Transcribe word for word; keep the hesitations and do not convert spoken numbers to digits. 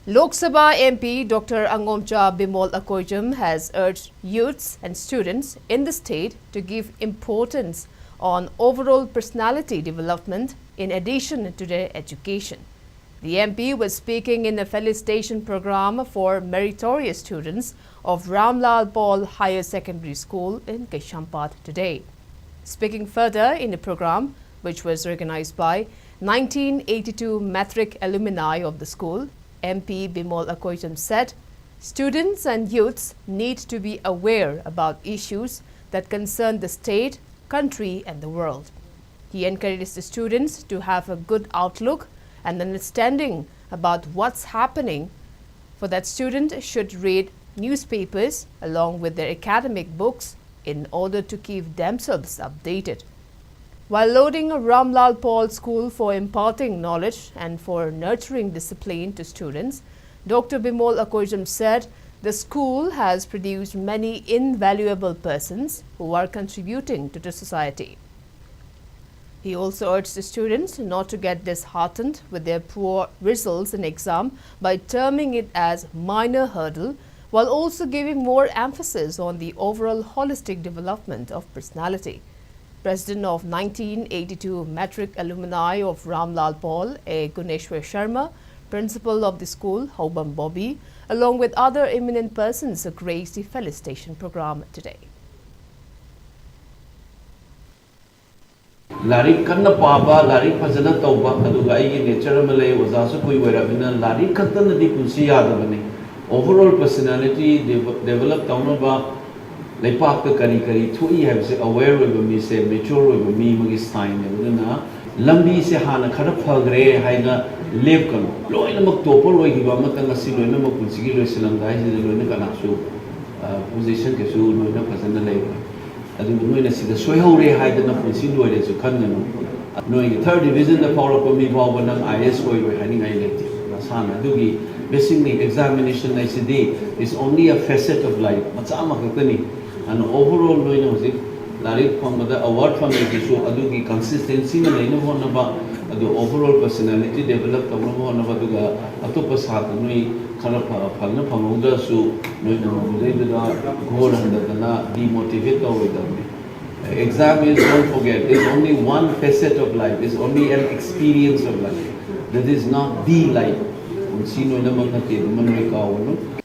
Lok Sabha M P Doctor Angomcha Bimol Akoijam has urged youths and students in the state to give importance on overall personality development in addition to their education. The M P was speaking in a felicitation program for meritorious students of Ramlal Paul Higher Secondary School in Kailanshankar today. Speaking further in a program which was organized by nineteen eighty-two matric alumni of the school, M P Bimol Akoijam said, "Students and youths need to be aware about issues that concern the state, country, and the world." He encouraged the students to have a good outlook and understanding about what's happening, for that student should read newspapers along with their academic books in order to keep themselves updated. While lauding Ramlal Paul School for imparting knowledge and for nurturing discipline to students, Doctor Bimol Akoijam said the school has produced many invaluable persons who are contributing to the society. He also urged the students not to get disheartened with their poor results in exam by terming it as minor hurdle, while also giving more emphasis on the overall holistic development of personality. President of nineteen eighty-two matric alumni of Ramlal Paul, A Guneshwar Sharma, principal of the school, Hobam Bobby, along with other eminent persons, graced the felicitation program today. ꯂꯥꯏꯔꯤꯛ ꯀꯟꯅ ꯄꯥꯕ, ꯂꯥꯏꯔꯤꯛ ꯐꯖꯅ ꯇꯧꯕ, ꯑꯗꯨꯒ ꯑꯩꯒꯤ nature ꯑꯃ ꯂꯩ, ꯑꯣꯖꯥꯁꯨ ꯀꯨꯏ ꯑꯣꯏꯔꯕꯅꯤꯅ ꯂꯥꯏꯔꯤꯛ ꯈꯛꯇꯅꯗꯤ ꯄꯨꯟꯁꯤ ꯌꯥꯗꯕꯅꯤ꯫ ꯑꯣꯚꯔ ꯑꯣꯜ ꯄꯔꯁꯅꯦꯂꯤꯇꯤ ꯗꯦꯚꯂꯞ ꯇꯧꯅꯕ ꯂꯩꯄꯥꯛꯇ ꯀꯔꯤ ꯀꯔꯤ ꯊꯣꯛꯏ ꯍꯥꯏꯕꯁꯦ ꯑꯋꯦꯌꯔ ꯑꯣꯏꯕ ꯃꯤꯁꯦ ꯃꯦꯆ꯭ꯌꯣꯔ ꯑꯣꯏꯕ ꯃꯤ ꯑꯃꯒꯤ ꯁꯥꯏꯟꯅꯦꯕ꯫ ꯑꯗꯨꯅ ꯂꯝꯕꯤꯁꯦ ꯍꯥꯟꯅ ꯈꯔ ꯐꯈ꯭ꯔꯦ ꯍꯥꯏꯅ ꯂꯦꯞꯀꯅꯨ꯫ ꯂꯣꯏꯅꯃꯛ ꯇꯣꯞꯄꯔ ꯑꯣꯏꯈꯤꯕ ꯑꯃꯇꯪ ꯑꯁꯤ ꯂꯣꯏꯅꯃꯛ ꯄꯨꯟꯁꯤꯒꯤ ꯂꯣꯏꯁꯤꯜꯂꯝꯗꯥꯏꯁꯤꯗ ꯂꯣꯏꯅ ꯀꯅꯥꯁꯨ ꯄꯣꯖꯤꯁꯟ ꯀꯩꯁꯨ ꯂꯣꯏꯅ ꯐꯖꯅ ꯂꯩꯔꯣꯏ꯫ ꯑꯗꯨꯕꯨ ꯅꯣꯏꯅ ꯁꯤꯗ ꯁꯣꯏꯍꯧꯔꯦ ꯍꯥꯏꯗꯅ ꯄꯨꯟꯁꯤ ꯂꯣꯏꯔꯦꯁꯨ ꯈꯟꯒꯅꯨ꯫ ꯅꯣꯏꯒꯤ ꯊꯥꯔꯠ ꯗꯤꯕꯤꯖꯟꯗ ꯐꯥꯎꯔꯛꯄ ꯃꯤ ꯐꯥꯎꯕ ꯅꯪ ꯑꯥꯏ ꯑꯦꯁ ꯑꯣꯏꯔꯣꯏ ꯍꯥꯏꯅꯤꯡꯉꯥꯏ ꯂꯩꯇꯦ꯫ ꯃꯁꯥꯅ ꯑꯗꯨꯒꯤ ꯕꯦꯁꯤꯛꯅꯤ꯫ ꯑꯦꯛꯖꯥꯃꯤꯅꯦꯁꯟ ꯍꯥꯏꯁꯤꯗꯤ is only a facet of life, ꯃꯆꯥ ꯑꯃꯈꯛꯇꯅꯤ꯫ ꯑꯗꯨꯅ ꯑꯣꯚꯔ ꯑꯣꯜ ꯅꯣꯏꯅ ꯍꯧꯖꯤꯛ ꯂꯥꯏꯔꯤꯛ ꯐꯪꯕꯗ ꯑꯦꯋꯥꯔꯗ ꯐꯪꯉꯤꯁꯤꯁꯨ ꯑꯗꯨꯒꯤ ꯀꯟꯁꯤꯁꯇꯦꯟꯁꯤꯅ ꯂꯩꯅꯕ ꯍꯣꯠꯅꯕ, ꯑꯗꯨ ꯑꯣꯚꯔ ꯑꯣꯜ ꯄꯔꯁꯅꯦꯂꯤꯇꯤ ꯗꯦꯕꯂꯞ ꯇꯧꯅꯕ ꯍꯣꯠꯅꯕ, ꯑꯗꯨꯒ ꯑꯇꯣꯞꯄ ꯁꯥꯇ꯭ꯔ ꯅꯣꯏ ꯈꯔ ꯐ- ꯐꯖꯅ ꯐꯪꯍꯧꯗ꯭ꯔꯁꯨ ꯅꯣꯏꯅ ꯃꯗꯨꯗꯩꯗꯨꯗ goal ꯍꯟꯊꯗꯅ ꯗꯤꯃꯣꯇꯤꯚꯦꯠ ꯇꯧꯔꯣꯏꯗꯕꯅꯤ꯫ Exam is, don't forget, is only one facet of life, is only an experience of life. That is not the life. ꯄꯨꯟꯁꯤ ꯂꯣꯏꯅꯃꯛ ꯅꯠꯇꯦ, ꯑꯗꯨꯃ ꯅꯣꯏ ꯀꯥꯎꯒꯅꯨ꯫